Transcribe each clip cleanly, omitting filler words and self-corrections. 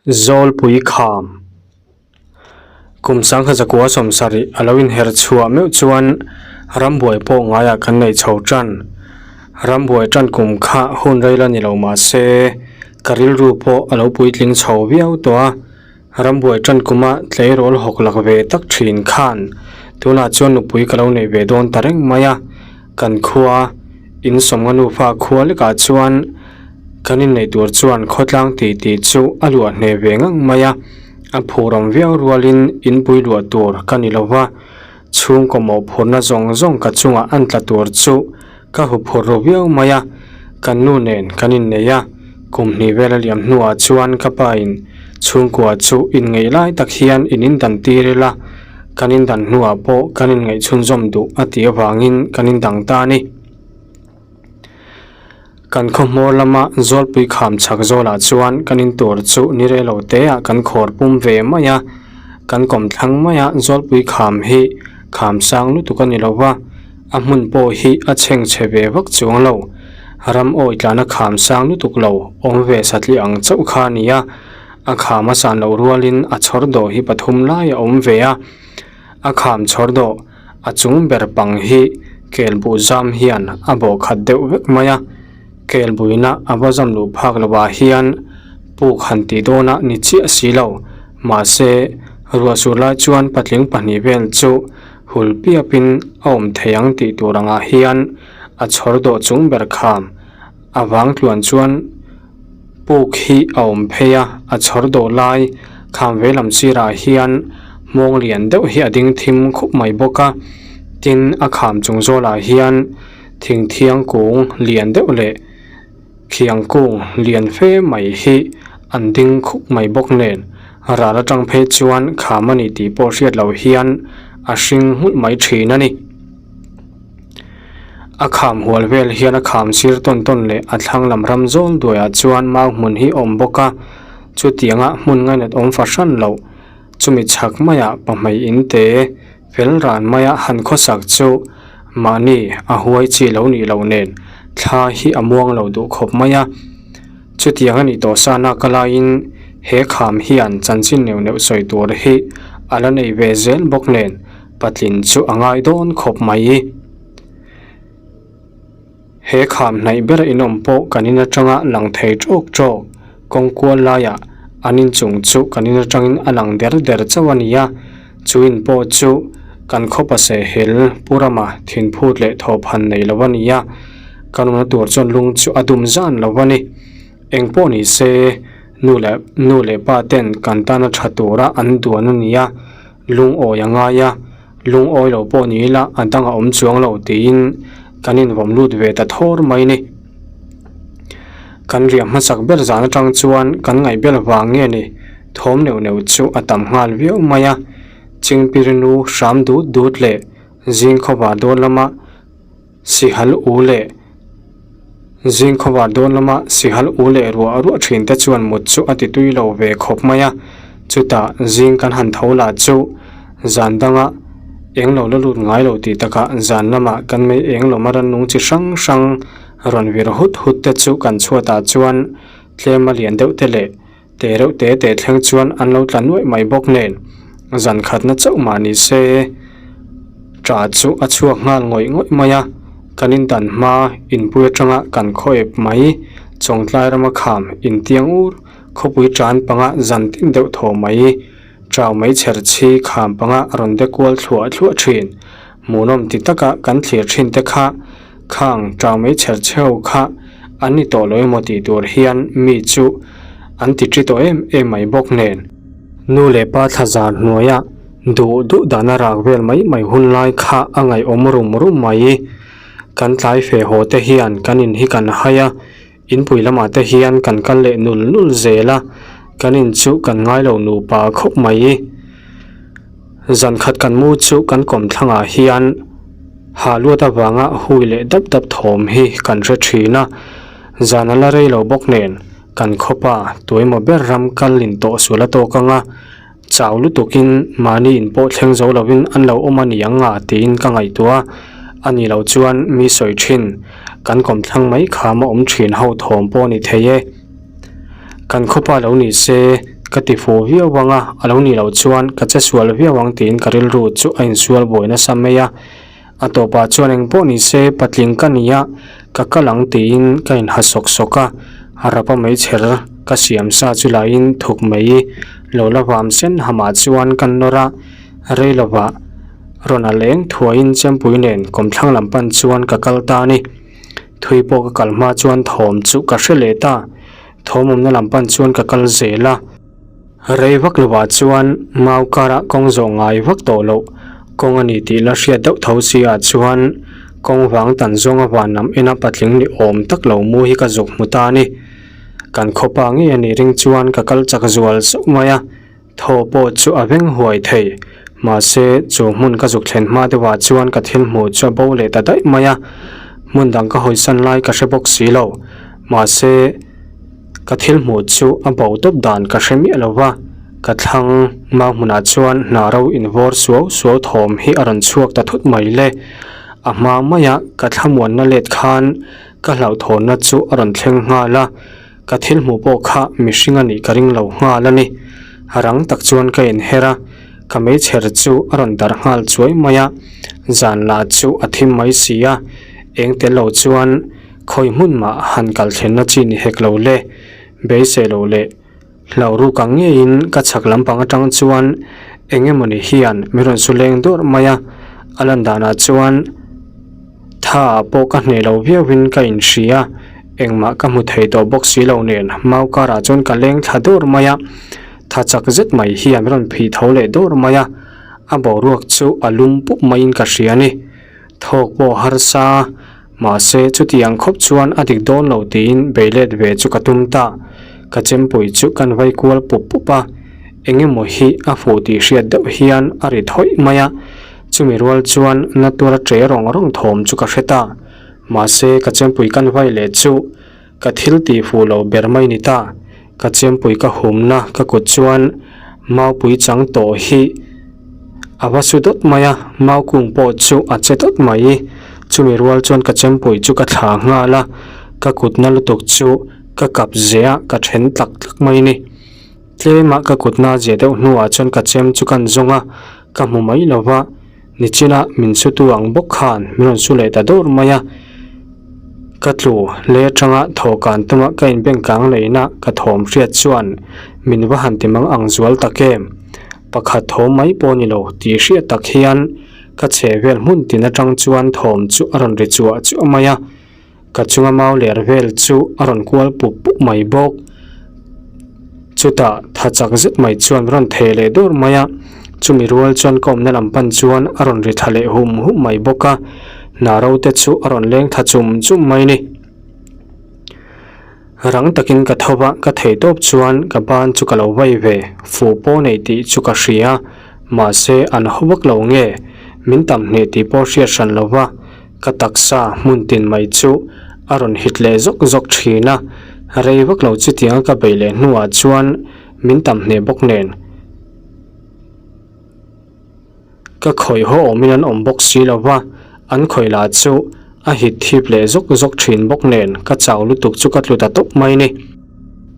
Zawlpui kham Kum sangha zakua sawmsarih a lo inher chhuah meuh chuan rambuai pawh ngaiah kan nei chho tan. Rambuai tan kum kha hun rei la ni lo mah se ka rilru pawh a lo puitling chho viau tawh a. Rambuai tan kuma tleirawl hawk lak ve tak thin khan tunah chuan nupui ka lo nei ve dawn ta reng mai a. Kan khua in sawmnga nufa khua lekah chuan kan inneih tur chuan khawtlang tih tih chu a luah hneh ve ngang mai a, a phurawm viau rualin inpui luah tur ka ni lo va, chhungkaw mawhphurhna zawng zawng ka chungah an tla tur chu ka huphurh ru viau mai a, kan nu nen kan innei a, kum hnih vel a liam hnuah chuan ka pa in chhungkua chu inngeih lai tak hian in indan tir ila, Kan indan hnuah pawh kan inngaih chhunzawm duh a tih avangin kan indang ta a ni. Kan khawhmawr lama Zawlpui kham chhak zawlah chuan kan in tur chu ni rei lo teah kan khawr pum ve mai a. Kan kawm thlang maia Zawlpui kham hi kham sang lutuk a ni lo va, a hmun pawh hi a chheng chhe ve vak chuang lo. Ram awi tlana kham sang lutuk lo awm ve satliah ang chauh kha a ni a. A kham a san loh rualin a chhawr dawh hi pathum lai a awm ve a, a kham chhawr dawh a chung ber pang hi kel buh zam hian a bawh khat deuh vek mai a, kel buina a va zam luh phak lovah hian puk han tih dawnah ni chiah si lo, mahse ruah sur lai chuan patling pahnih vel chu hul piapin a awm thei ang tih tur angah hian a chhawr dawh chung ber kham a vang tluan chuan. Puk hi a awm phei a, a chhawr dawh lai kham ve lam sirah hian hmawng lian deuh hi a ding thim khup mai bawk a, tin a kham chung zawlah hian thing thiang kung lian deuh leh khiang kung lian fe mai hi an ding khup mai bawk nen ral atang phei chuan kham a ni tih pawh hriat loh hian a hring nghulh mai thin a ni. A kham hual vel hian a kham sir tawn tawn leh a thlang lam ram zawl duaiah chuan mau hmun hi a awm bawk a, chutianga hmun ngainat awm fahran loh chumi chhak maiah pahmei in te fel ran maia han khawsak chu mahni a huai chi lo nih loh nen thla hi a muang lo duh khawp mai a, chutiang a nih tawh sa nak a laiin he kham hian chanchin neuh neuh sawi tur hi a la nei ve zel bawk nen. Patlin chu a ngai dawn khawp mai. He kham hnaih ber inawm pawh kan in atanga lang thei tawk tawk. Kawng kual laiah an inchung chu kan in atangin a lang der der chauh a ni a. Chu in pawh chu kan khawpa sehhel Pu Rama thinphut leh thawhphan nei lo a ni a. Kan awmna tur chuan lung chu a dum zan lo a ni. Eng pawh ni se nu leh nu leh pa ten kan tana tha tura an duan a ni a. Lungawi a ngai a, lungawi lo pawh ni ila a dang a awm chuang lo tiin kan invawm lut ve ta thawr mai ni. Kan riah hmasak ber zan atang chuan kan ngaih bel vang nge ni thawm neuh neuh chu a tam nghal viau mai a, Chingpirinu hram dut dut leh zing khawvar dawn lama Sihal u leh Zing khawvar dawn lama sihal u leh ruah ruah thin te chuan mut chu a ti tui lo ve khawp mai a, chutah zing kan han tho lah chu zan danga eng lo la lut ngai lo tih takah zan lamah kan mei eng lawma rannung chi hrang hrang rawn vir hut hut te chu kan chhuatah chuan tlem a lian deuh te leh Te reuh te te thleng chuan an lo tla nuaih mai bawk nen zan khatna chauh mah ni se ṭah chu a chhuak nghal ngawih ngawih mai a, kan indan hma inpui atanga kan khawep mai Chawngtlai rama kham intiang ur khawpui ṭan panga zan tin deuh thaw mai ṭau mai chher chhi kham panga rawn de kual thluah thluah ṭhin hmuhnawm ti taka kan thlir ṭhin te kha Khang ṭau mai chher chheu kha an ni tawh lo emaw tih tur hian mi chu an ti ṭi tawh em em mai bawk nen. Nu leh pa thla zar hnuaia duh duh dana rak vel mai mai hun lai kha a ngaihawm rum rum mai. Kan tlai fe haw te hian kan in hi kan hai a, inpui lamah te hian kan kal leh nul nul zel a, kan in chu kan ngai lo nupa khawp mai. Zan khat kan mu chu kan kawmthlangah hian ha luat avanga hui leh dap dap thawm hi kan hre thin a, zan a la rei lo bawk nen kan khawpa tuaemaw ber ram kal in tawh sual a tawk ang a, chau lutukin mahni in pawh thleng zo lovin an lo awm a ni ang a tiin ka ngaihtuah a, a ni lo chuan mi sawi thin kan kawmthlang mai kham a awm thin ho thawm pawh a ni thei e. Kan khawpa lo ni se. Ka ti fu viau ang a, a lo nih loh chuan ka che sual viau ang tiin ka rilru chu a insual buai nasa mai a. A tawpah chuan eng pawh ni se patling ka ni a, ka kal ang tiin ka inha sawk sawk a, rapa meichher ka siam sa chu lahin thuk mai lo la vam sen hamah chuan ka nawr a, rei lovah rawn a leng thuaiin chempui nen kawmthlang lam pan chuan ka kal ta a ni. Thui pawh ka kal hma chuan thawm chu ka hre leh ta, thawm awmna lam pan chuan ka kal zel a. Rei vak lovah chuan mau karah kawng zawh ngai vak tawh loh kawng a ni tih la hriat deuh tho si ah chuan kawng vang tan zawnga van lam ena patling ni awm tak lo mu hi ka zuk hmu ta a ni. Kan khawpa ngei a nih ring chuan ka kal chak zual zauh mai a, thaw pawh chu a veng huai thei. Mahse chu hmun ka zuk thlen hma deuhah chuan ka thil hmuh chu a bo leh ta daih mai a, hmun dang ka hawisan lai ka hre bawk si lo. Mahse. Ka thil hmuh chu a bo tawp dan ka hre miah lo va, ka thlang mau hmunah chuan hna ro invawr suau suau thawm hi a rawn chhuak ta thut mai le. A hma maia ka thlamuanna let khan ka hlauhthawnna chu a rawn thleng nghal a, ka thil hmuh pawh kha mihring a nih ka ring lo nghal a ni. Rang tak chuan ka inher a, ka meichher chu a rawn darh nghal chuai mai a, zan lah chu a thim mai si a, eng tel lo chuan Khawi hmun mah han kal thlenna chi ni hek lo le, beisei lo leh hlauh ruk ang ngeiin ka chhak lampang atang chuan eng emawni hian min rawn su leng dawrh mai a, a lan danah chuan tha ah pawh ka hneh lo viauin ka inhria, engmah ka hmu thei tawh bawk si lo nen mau karah chuan ka leng thla dawrh mai a, tha chak zet mai hian min rawn phih tho leh dawrh mai a, a boruak chu a lum pup maiin ka hria a ni. Thawk pawh harsa, mahse chutiang khawp chuan a dik dawn lo tiin bei let ve chu ka tum ta. Ka chempui chu kan vai kual pup pup a, eng emaw hi a fuh tih hriat deuh hian a ri thawih mai a, chumi rual chuan na tuar ṭe rawng rawng thawm chu ka hre ta. Mahse ka chempui kan vai leh chu ka thil tih fuh lo ber mai ni ta. Ka chempui ka humna ka kut chuan maupui chang tawh hi a va su dawt mai a, mau kung pawh chu a che dawt mai. Chumi rual chuan ka chempui chu ka thla nghal a, ka kutna lutuk chu ka kap zeh a, ka then tlak tlak mai a ni. Tlema ka kutna zeh deuh hnuah chuan ka chem chu kan zawng a, ka hmu mai lo va. Nichina min sutu ang bawk khan min rawn su leh ta dawr mai a, ka tlu le atanga thawhkan tuma ka inbeng kang leina ka thawm hriat chuan min va han ti mang ang zual tak em. Pakhat thawm mai pawh ni lo tih hriat tak hian ka chhe vel hmun tin atang chuan thawm chu a rawn ri chuah chuah mai a. Ka chunga mau ler vel chu a rawn kual pup pup mai bawk. Chutah tha chak zet mai chuan rawn theh leh dawr mai a, chumi rual chuan ka awmna lam pan chuan a rawn ri tha leh hum hum mai bawk a, hna ro te chu a rawn leng tha chum chum mai ni. Rang takin ka tho va, ka thei tawp chuan ka ban chu ka lo vai ve, fuh pawh nei tih chu ka hria, mahse an haw vak lo nge, min tam hneh tih pawh hriat hran lo va, Ka taksa hmun tin mai chu a rawn hit leh zawk zawk thin a, rei vak lo chutianga ka beih leh hnuah chuan min tam hneh bawk nen. Ka khawih haw awmin an awm bawk si lo va, an khawih lah chu a hit thip leh zawk zawk thin bawk nen ka chau lutuk chu ka tlu ta tawp mai ni.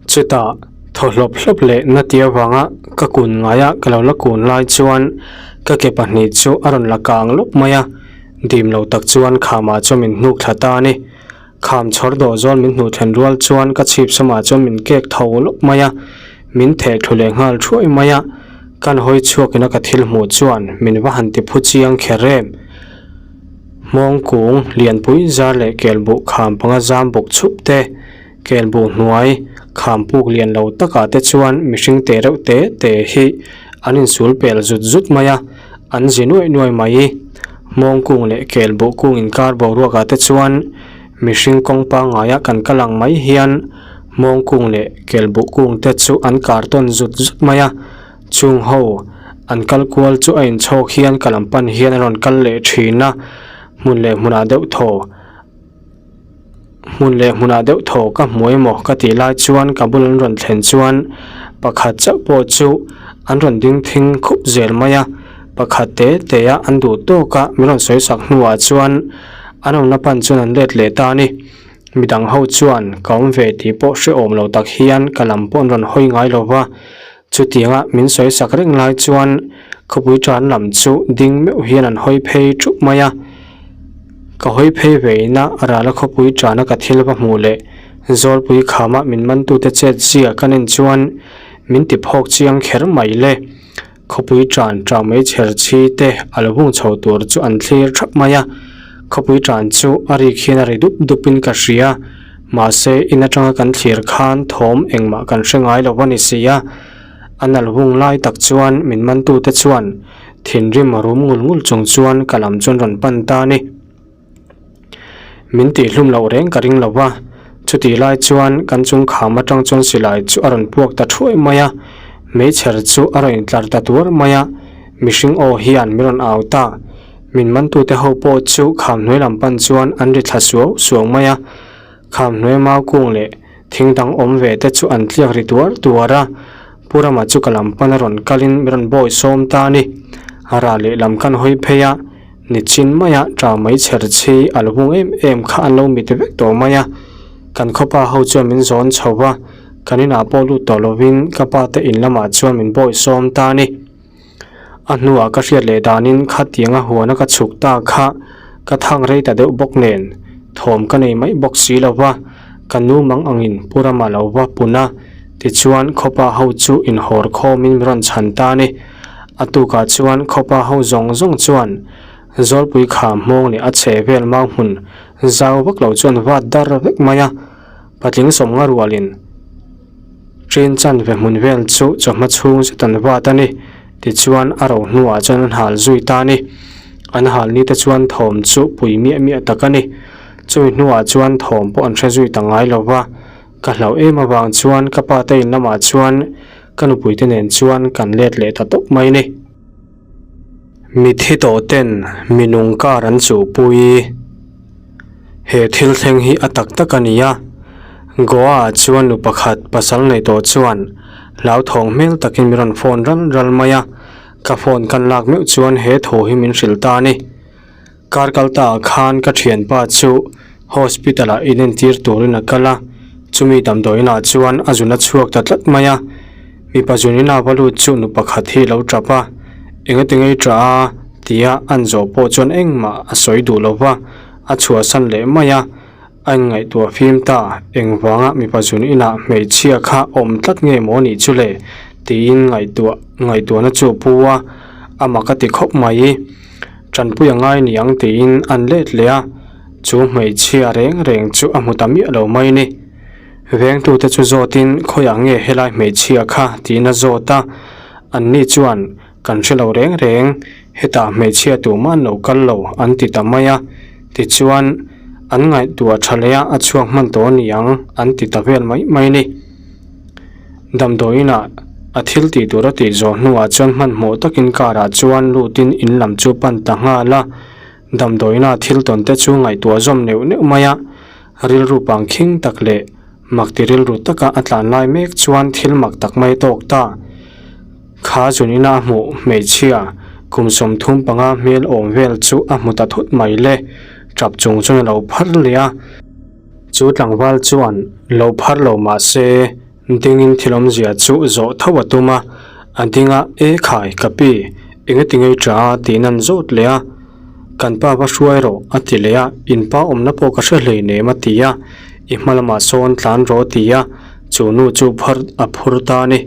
Chutah thaw hlawp hlawp leh na ti avanga ka kun ngaia ka lo la kun lai chuan ka ke pahnih chu a rawn la kang lawp mai a. Dim lo tak chuan khamah chuan min hnuk thla ta a ni. Kham chhawr dawh zawn min hnuh thlen rual chuan ka chhip samah chuan min kek tho lawp mai a, min theh thlu leh nghal thuai mai a. Kan hawi chhuakin a ka thil hmuh chuan min va han ti phu chiang kher em. Hmawng kung lianpui zar leh kelbuh kham panga zam buk chhup te, kelbuh hnuai kham puk lian lo takah te chuan mihring te reuh te te hi an insul pel zut zut mai a. An zi nuaih nuaih mai. Hmawng kung leh kel buh kung inkar boruakah te chuan mihring kawng pangngaia kan kal ang mai hian hmawng kung leh kel buh kung te chu an kar tawn zut zut mai a. Chung ho an kal kual chu a inchhawk hian ka lam pan hian a rawn kal leh thin a, hmun leh hmunah deuh thaw. Hmun leh hmunah deuh thaw ka hmu emaw ka tih lai chuan ka bul an rawn thlen chuan pakhat chauh pawh chu an rawn ding thing khup zel mai a, pakhat te te a an duh tawk a min rawn sawi sak hnuah chuan an awmna pan chuan an let leh ta a ni. Midang ho chuan ka awm ve tih pawh hrehawm lo tak hian ka lam pawh an rawn hawi ngai lo va. Chutianga min sawi sak reng lai chuan khawpui tan lam chu ding meuh hian an hawi phei thup mai a. Ka hawi phei ve ina rala khawpui tana ka thil va hmuh leh Zawlpui khama min mantute chet zia ka nen chuan min ti phawk chiang kher mai le. Khawpui tan tah mai chher chhi te a lo hung chho tur chu an thlir thap mai a, khawpui tan chu a rik hian a ri dup dup in ka hria, mahse in atanga kan thlir khan thawm engmah kan hre ngai lo a ni si a, a nal hung lai tak chuan min mantu te chuan thinrim a rum ngul ngul chung chuan ka lam chuan rawn pan ta a ni. Min tihhlum loh reng ka ring lo va, chutih lai chuan kan chung kham atang chuan silai chu a rawn puak ta thuai mai a, meichher chu a rawn intlar ta tuar mai a, mihring aw hian min rawn au ta. Min mantute ho pawh chu kham hnuai lam pan chuan an ri thla suau suau mai a, kham hnuai mau kung leh thing dang awm ve te chu an tliak ri tuar tuar a, Pu Rama chu ka lam pan a rawn kalin min rawn bawi sawm ta a ni. A rah lehlam kan hawi phei a. Nichin maia tah mai chher chhi a lo hung em em kha an lo mit vek tawh mai a, kan khawpa ho chuan min zawn chho va, kan inah pawh lut tawh lovin ka pa te in lamah chuan min bawi sawm ta a ni. A hnuah ka hriat leh danin khatianga huana ka chhuk ta kha ka thang rei ta deuh bawk nen thawm ka nei mai bawk si lo va, ka nu mang angin Pu Rama lo va pun a, tichuan khawpa ho chu inhawr khawmin min rawn chhan ta a ni. A tukah chuan khawpa ho zawng zawng chuan Zawlpui kham hmawng leh a chhe vel mau hmun zau vak lo chuan vat dar vek mai a, patling sawmnga rualin ṭin chan ve hmun vel chu chawhma chhung zet an vat a ni. Tichuan a ro hnuah chuan an hal zui ta a ni. An hal ni te chuan thawm chu pui miah miah tak a ni. Chumi hnuah chuan thawm pawh an hre zui ta ngai lo va, ka hlauh em avang chuan ka pa te in lamah chuan Ka nupuite nen chuan kan let leh ta tawp mai ni. Mithi tawh ten mi nung kar an chuhpui. He thil thleng hi a tak tak a ni a. Goa ah chuan nu pakhat pasal nei tawh chuan hlauthawng hmel takin min rawn phone ral ral mai a. Ka phone kan lak meuh chuan he thu hi min hrilh ta a ni. Kar kal ta ah khan ka thianpa chu hospital ah inentir turin a kal a, chumi damdawiin ah chuan a zun a chhuak ta tlat mai a, mipa zun ina va lut chu nu pakhat hi lo tap a, engati ngei tah a tia an zawh pawh chuan engmah a sawi duh lo va, a chhuahsan leh mai a, a inngaihtuah fim ta, engvanga mipa zun inah hmeichhia kha awm tlat nge maw nih chu le tiin ngaihtuah ngaihtuahna chu a pu a, a mak a ti khawp mai. Tanpui a ngai niang tiin an let leh a, chu hmeichhia reng reng chu a hmu ta miah lo mai ni. Vengtute chu zawtin khawiah nge helai hmeichhia kha tiin a zawt a, anni chuan kan hre lo reng reng, hetah hmeichhia tumah an lo kal lo an ti ta mai a, tichuan an ngaihtuah tha leh a a chhuak hman tawh niang an ti ta vel mai mai ni. Damdawiinah a thil tih tur a tih zawh hnuah chuan hmanhmawh takin car ah chuan lutin in lam chu pan ta nghal a, damdawiina thil tawn te chu ngaihtuah zawm neuh neuh mai a, rilru pangkhing tak leh mak ti rilru taka a tlan lai mek chuan thil mak tak mai tawk ta. Kha zunina a hmuh hmeichhia kum 35 hmel awm vel chu a hmu ta thut mai le, tap chung chuan a lo phar leh a. Chu tlangval chuan lo phar lo mah se dingin thil awmzia chu zawh tho a tum a, a ding a, E khai, ka pi, engati ngei ṭa a tiin an zawt leh a. Kan pa va hruai rawh a ti leh a, in pa awmna pawh ka hre hleinem a ti a, i hma lamah sawn tlan rawh a ti a, chu nu chu phar a phur ta a ni.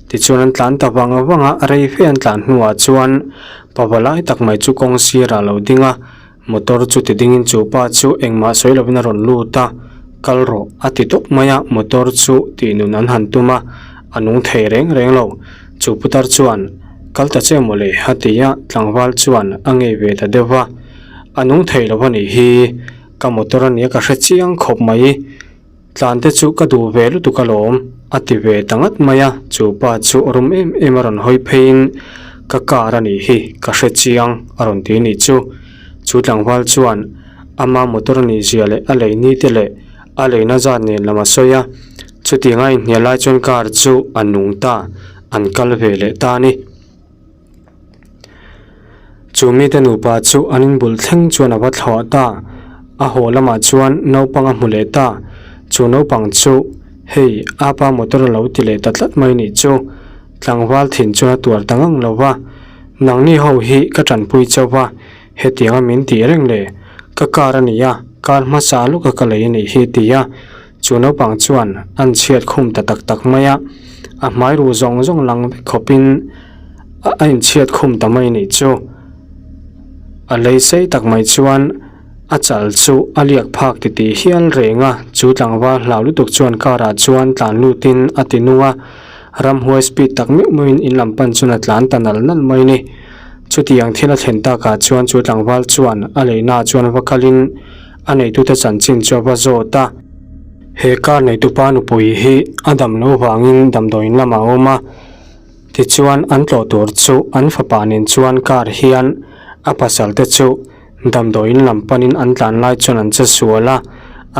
Tichuan an tlan ta vang vang a, rei fe an tlan hnuah chuan pa valai tak mai chu kawng sirah a lo ding a, Motor chu ti dingin chu pa chu engmah sawi lovin a rawn lut a, kal rawh a ti tawp mai a, motor chu tih nun an han tum a, a nung thei reng reng lo. Chu putar chuan, Kal ta che mawle a ti a, tlangval chuan a ngei ve ta deuh va, A nung thei lo a nih hi, ka motor a nia ka hre chiang khawp mai. Tlan te chu ka duh ve lutuk alawm, a ti ve ta ngat mai a, chu pa chu rum em em a rawn hawi pheiin ka car a nih hi, ka hre chiang a rawn ti nih chu. Chu tlangval chuan ama motor a nih zia leh a lei ni te leh a leina zat nen lam a sawi a, chutiang a inhnial lai chuan car chu a nung ta, an kal ve leh ta a ni. Chu mite nupa chu an inbul thleng chuan a va thlawh ta. A haw lamah chuan naupang a hmu leh ta. Chu naupang chu, Hei, apa motor a lo ti leh ta tlat mai nih chu. Tlangval thin chuan a tuar ta ngang lo va, Nangni ho hi ka tanpui chauh va, hetianga min tih reng le, ka car a ni a, car hmasa lawka ka lei a nih hi ti a, chu naupang chuan an chhiat khum ta tak tak mai a, a hmai ruh zawng zawng lang vek khawpin a inchhiat khum ta mai nih chu. A lei sei tak mai chuan a chal chu a liak phak titih hial reng a, chu tlangval hlau lutuk chuan car ah chuan tlan lutin a ti nung a, ramhuai speed tak meuh meuhin in lam pan chuan a tlan ta nal nal mai ni. Chutiang thil a thlen takah chuan chu tlangval chuan a leina chuan va kalin a neitute chanchin chu a va zawt a. He car neitupa nupui hi a dam loh vangin damdawiin lamah a awm a, tichuan an tlawh tur chu an fapa nen chuan car hian a pasal te chu Damdawiin lam panin an tlan lai chuan an che sual a,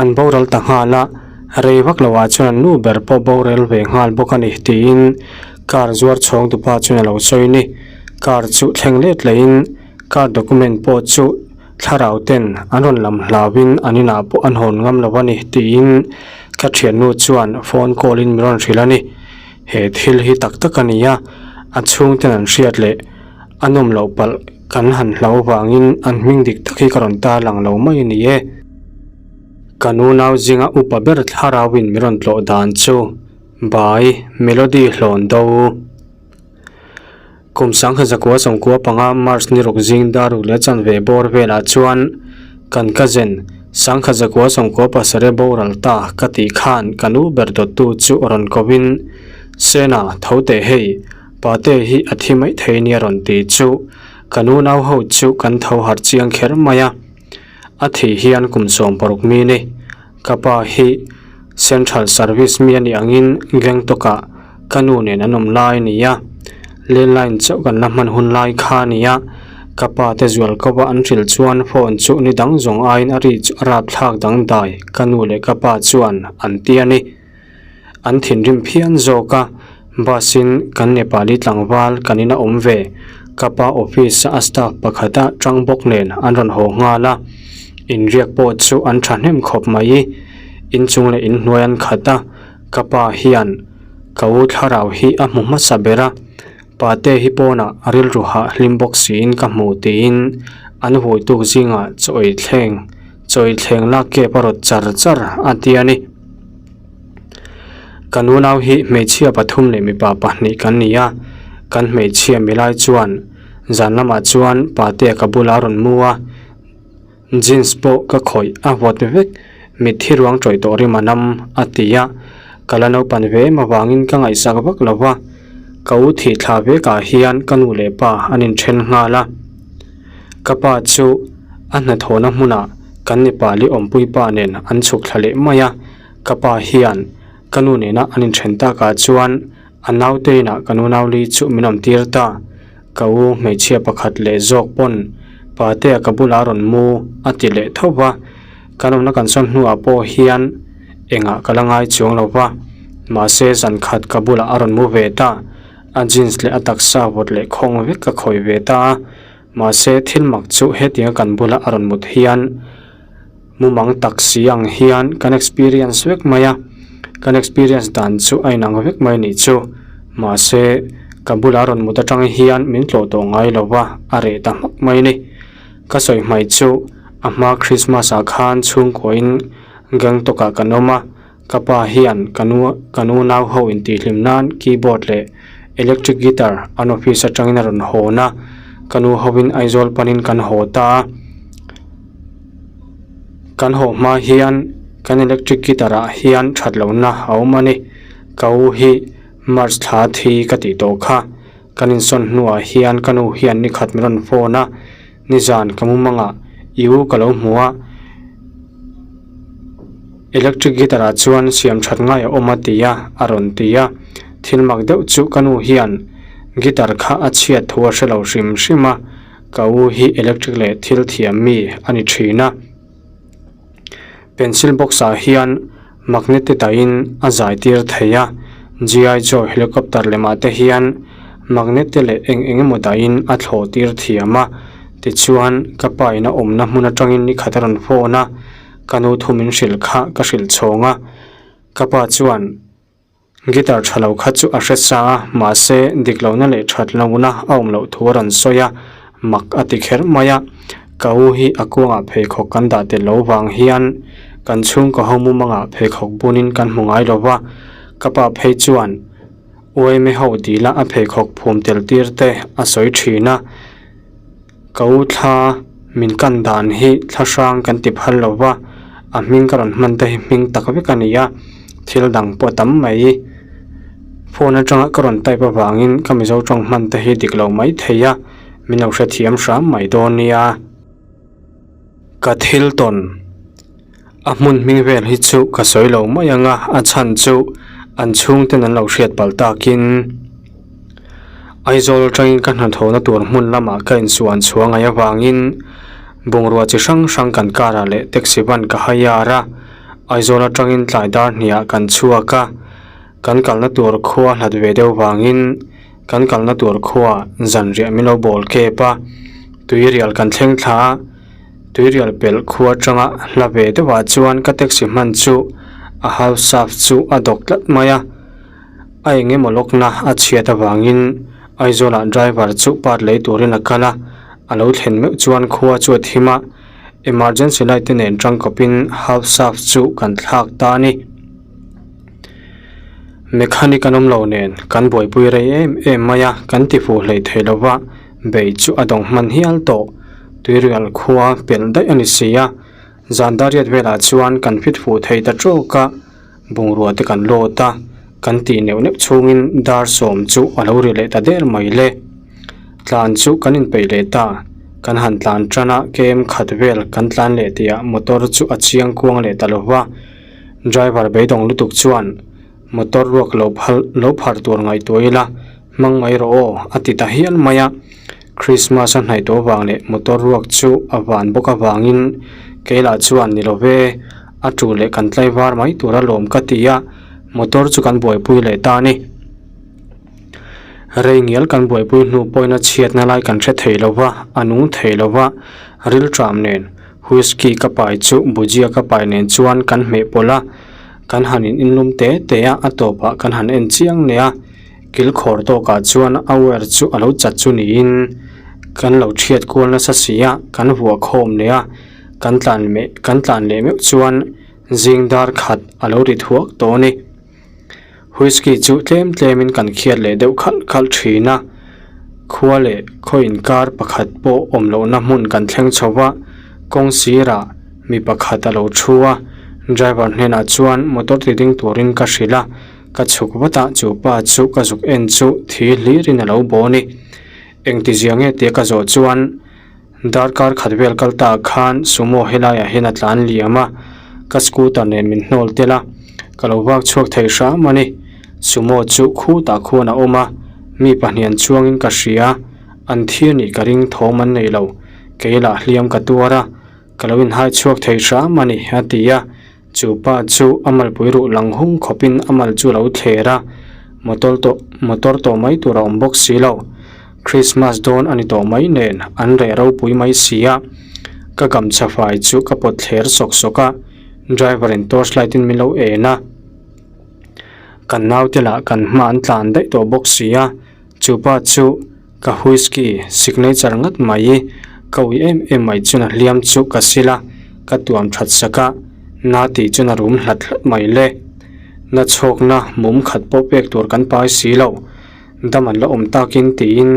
an boral ta nghal a, rei vak lo ah chuan an nu ber pawh borel ve nghal bawk a ni tiin car zuar chhawng tupa chuan a lo sawi ni. Car chu thleng let lehin car document pawh chu thlarau ten an rawn lam hlauhin an inah pawh an hawn ngam lo a ni tiin ka thiannu chuan phone call in min rawn hrilh a ni. He thil hi tak tak a ni a, a chhungten an hriat leh a nawm loh palh Kan han hlau vangin an hming dik tak hi ka rawn tar lang lo mai a ni e. Ka nunau zinga upa ber thlarauin min rawn tlawh dan chu Bai Melody hlawn do. Kum sangha zakua sawmkua panga March ni ruk zing dar ruk leh chanve bawr velah chuan kan cousin sangha zakua sawmkua pasarih boral ta ka tih khan ka nu ber dawttu chu rawn kovin Sena tho teh hei Pate hi a thi mai thei nia rawn ti chu ka nunau ho chu kan tho harh chiang kher mai a, a thih hian kum 60 mi ni. Ka pa hi Central Service mi a nih angin Gangtok ah ka nu nen an awm lai a ni a, landline chauh kan la hman hun lai kha a ni a, ka pa te zual ko a an hrilh chuan phone chu ni dang zawng aiin a ri chu a rapthlak dangdai ka nu leh ka pa chuan an ti a ni. An thinrim phian zawk a, bus in kan Nepali tlangval kan in a awm ve, ka pa office a staff pakhat a tang bawk nen an rawn haw nghal a, inriak pawh chu an thahnem khawp mai, inchung leh inhnuai an khat a, ka pa hian ka u thlarau hi a hmu hmasa ber a, pate hi pawnah a rilru hah hlim bawk siin ka hmu tiin an vawituk zingah chaw ei thleng chaw ei thleng lak kep a rawt char char a ti a ni. Ka nunau hi hmeichhia pathum leh mipa pahnih kan ni a, kan hmeichhia milai chuan zan lamah chuan patea ka bulah a rawn mu a, jeans pawh ka khawih a vawt vek, mitthi ruang tawih tawh rim a nam a ti a, ka la naupan ve em avangin ka ngaihsak vak lo va, ka u thih thla vekah hian ka nu leh pa an inthen nghal a. Ka pa chu a hnathawhna hmunah kan Nepali awmpui pa nen an chhuk thla leh mai a, ka pa hian ka nu nena an inthen takah chuan a naute inah ka nunauli chu min awm tir ta. Ka u hmeichhia pakhat leh zawk pawn patea ka bulah a rawn mu a ti leh tho va, kan awmna kan sawn hnuah pawh hian engah ka la ngai chuang lo va, mahse zan khat ka bulah a rawn mu ve ta. A jeans leh a taksa vawt leh khawng vek ka khawih ve ta a, mahse thil mak chu hetianga kan bula a rawn mut hian mumang tak si ang hian kan experience vek mai a, kan experience dan chu a inang vek mai nih chu. Mahse ka bula a rawn mut atang hian min tlawh tawh ngai lo va, a reh ta hmak mai ni. Ka sawi hmai chu a hma Christmas ah khan chhungkuain Gangtok ah kan awm a, Ka pa hian ka nu ka nu nau ho intihhlim nan keyboard leh electric guitar an office atangin a rawn hawn a, ka nu hovin Aizawl panin kan haw ta a. Kan haw hma hian kan electric guitar ah hian that lohna a awm a ni. Ka u hi March thla thi ka tih tawh kha. Kan insawn hnuah hian ka nu hian nikhat min rawn phone a. Nizan ka mumangah i u ka lo hmu a, electric guitar ah chuan siam that ngai a awm a ti a, a rawn ti a. Thil mak deuh chu ka nu hian guitar kha a chhiat thu a hre lo hrim hrim a, ka u hi electric leh thil thiam mi a ni thin a. Pencil box ah hian magnet te dahin a zai tir thei a, G.I. Joe helicopter lemah te hian magnet te leh eng eng emaw dahin a thlawh tir thiam a, tichuan ka pa in a awmna hmun atangin ni khat a rawn phone a, ka nu thu min hrilh kha ka hrilh chhawng a, ka pa chuan. Guitar tha lo kha chu a hre sa a, mahse dik lohna leh that lohna a awm loh thu a rawn sawi a, mak a ti kher mai a. Ka u hi a kuangah pheikhawk kan dah tel lo vang hian kan chhungkaw ho mumangah pheikhawk bunin kan hmu ngai lo va, ka pa phei chuan uaime ho dila a pheikhawk phum tel tir te a sawi thin a. Ka u thla min kan dan hi thla hrang kan ti phal lo va, a hming ka rawn hman te hi hming tak vek a ni a, thil dang pawh a tam mai. Phone atanga ka rawn type avangin ka Mizo tawng hman te hi dik lo mai thei a, min lo hrethiam hram mai dawn nia. Ka thil tawn a hmun hming vel hi chu ka sawi lo mai ang a, a chhan chu an chhungten an lo hriat palh takin Aizawl atangin ka hnathawhna tur hmun lamah ka insuan chhuah ngaih avangin bungrua chi hrang hrang kan karah leh taxi van ka hire a, Aizawl atangin tlai dar hniah kan chhuak a, kan kalna tur khua hlat ve deuh vangin. Kan kalna tur khuaa zanriah min lo bawl kep a, tuirial kan thleng thla a, tuirial pelh khua atanga hla ve deuhah chuan ka taxi hman chu a half shaft chu a dawk tlat mai a, a eng emaw lawkna a chhiat avangin Aizawlah driver chu part lei turin a kal a, a lo thlen meuh chuan khua chu a thim a, emergency light te nen tangkawpin half shaft chu kan thlak ta a ni. Mechanic an awm lo nen kan buaipui rei em em mai a, kan ti fuh hlei thei lo va, bei chu a dawng hman hial tawh. Tuirial khua pelh daih a ni si a, zan dariat velah chuan kan fit fuh thei ta tawk a, bungrua te kan lawt a, kan tih neuh neuh chhungin dar sawm chu a lo ri leh ta der mai le. Tlan chu kan inpeih leh ta, kan han tlan tan a, kem khat vel kan tlan leh tihah motor chu a chiang kuang leh ta lo va. Driver beidawng lutuk chuan motor ruak lo phal lo phar tur ngaihtuah ila hmang mai rawh aw a ti ta hial mai a. Christmas a hnaih tawh vang leh motor ruak chu a van bawk avangin keilah chuan ni lo ve, a tu leh kan tlaivar mai tur alawm ka ti a, motor chu kan buaipui leh ta a ni. Rei ngial kan buaipui hnu pawhin a chhiatna lai kan hre thei lo va, a nung thei lo va, rilṭam nen Whisky ka pai chu bhujia ka pai nen chuan kan hmeh pawlh a, kan han in inlum te te a, a tawpah kan han en chiang leh a, kil khawr tawkah chuan a wire chu a lo chat chu niin kan lo thiat kual nasa si a, kan vuah khawm leh a, kan tlan meh kan tlan leh meuh chuan zing dar khat a lo ri thuak tawh a ni. Whisky chu tlem tlemin kan khiat leh deuh khalh khalh thin a, khua leh khaw inkar pakhat pawh awm lohna hmun kan thleng chho va, kawng sirah mi pakhat a lo thu a, driver hnenah chuan motor ti ding turin ka hrilh a, ka chhuk vat a, chu pa chu ka zuk en chu thi hlirin a lo baw a ni. Engtizia nge tia ka zawh chuan. Darkar khat vel kal ta khan sumo helaiah hian a tlan liam a, ka scooter nen min hnawl tel a, ka lo vak chhuak thei hram a ni. Sumo chu khutah khuan a awm a, mi pahnian chuangin ka hria, an thir nih ka ring thawm an nei lo, kei lah hliam ka tuar a, ka lo inhai chhuak thei hram a ni, a ti a. Chu pa chu a malpui ruh lang hung khawpin a mal chu a lo thler a, motor tawh motor tawh mai tur a awm bawk si lo. Christmas dawn a ni tawh mai nen an reh ropui mai si a, ka gamchha fai chu ka pawt thler sawk sawk a, driver in torch light in min lo en a, kan naute lah kan hma an tlan daih tawh bawk si a, chu pa chu. Ka whisky signature ngat mai ka ui em em mai chuan a hliam chu ka sil a, ka tuam that sak a, na tih chuan a rum hlat hlat mai le. Na chhawkna mum khat pawh pek tur kan pai si lo, dam an la awm takin tiin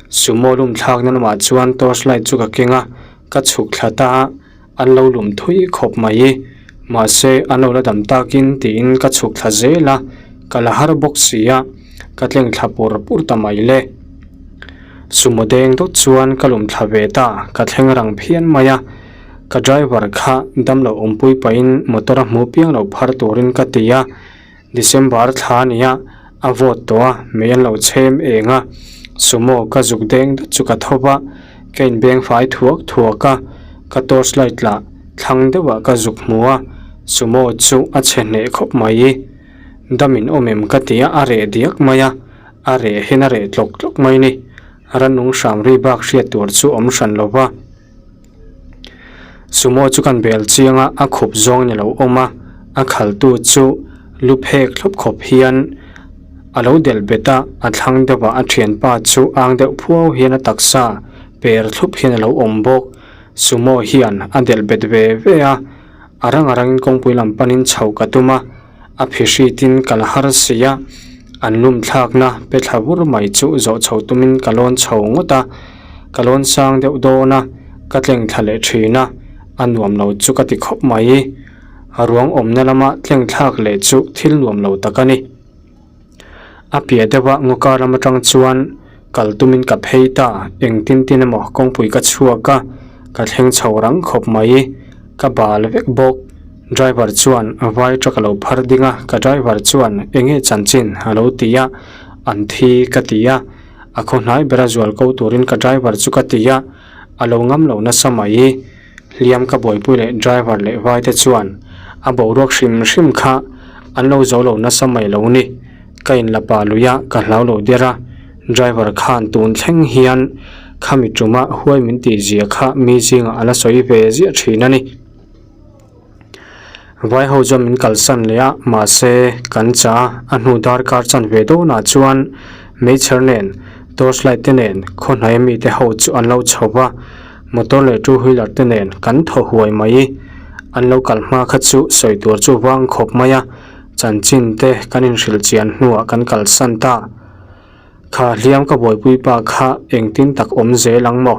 sumo lum thlakna lamah chuan torch light chu ka keng a, ka chhuk thla ta a, an lo lum thui khawp mai. Mahse an lo la dam takin tiin ka chhuk thla zel a, ka la har bawk si a, ka tleng thla pur pur ta mai le. Sumo deng dawt chuan ka lum thla ve ta, ka thleng rang phian mai a, ka driver kha damlo awmpui pahin motor a hmu piang lo phar turin ka ti a, December thla a nia, a vawt tawh a, mei an lo chhem eng a, sumo ka zuk deng deuh chu ka tho va, ka inbeng fai thuak thuak a, ka torch light lah thlang deuhah ka zuk hmu a, sumo chu a chhe hneh khawp mai. Dam in awm em ka ti a, a reh diak mai a, a reh hian a reh tlawk tlawk mai ni. Rannung hram ri bak hriat tur chu awm hran lo va. Sumo chu kan bel chiang a, a khup zawng ni lo awm a, a khaltu chu lu phek thlawp khawp hian A lo delh bet a, a thlang deuhah a thianpa chu ang deuh phuau hian a taksa per thlup hian a lo awm bawk. Sumo hian a delh bet ve ve a, a rang a rangin kawngpui lam panin chhoh ka tum a, a phihritin ka la har si a, an lum thlakna pe thla vur mai chu zawh chho tumin ka lawn chho ngawt a, ka lawn sang deuh dawn a, ka tleng thla leh thin a, a nuam lo chu ka ti khawp mai. A ruang awmna lama tleng thlak leh chu thil nuam lo tak a ni. A piah deuh a ngaw kar lam atang chuan kal tumin ka phei ta, engtin tin emaw kawngpui ka chhuak a, ka thleng chho rang khawp mai, ka bal vek bawk. Driver chuan vai truck a lo phar ding a, ka driver chuan enge chanchin a lo ti a, an thi ka ti a, a khaw hnai bera zual ko turin ka driver chu ka ti a, a lo ngam lo nasa mai. Hliam ka buaipui leh driver leh vai te chuan a boruak hrim hrim kha an lo zo lo nasa mai lo ni. Ka in la pa lui a, ka hlau lo der a, driver khan tun thleng hian khami tuma huai min tih zia kha mi zingah a la sawi ve ziah thin a ni. Vai ho chuan min kalsan leh a, mahse kan chah a, a hnu darkar chanve dawnah chuan meichher nen torch light te nen khaw hnaia mite ho chu an lo chho va, motor leh two wheeler te nen kan thaw huai mai. An lo kal hma kha chu sawi tur chu vang khawp mai a, chanchin te kan inhrilh chian hnuah kan kalsan ta. Kha hliam ka buaipui pa kha engtin tak awm zel ang maw?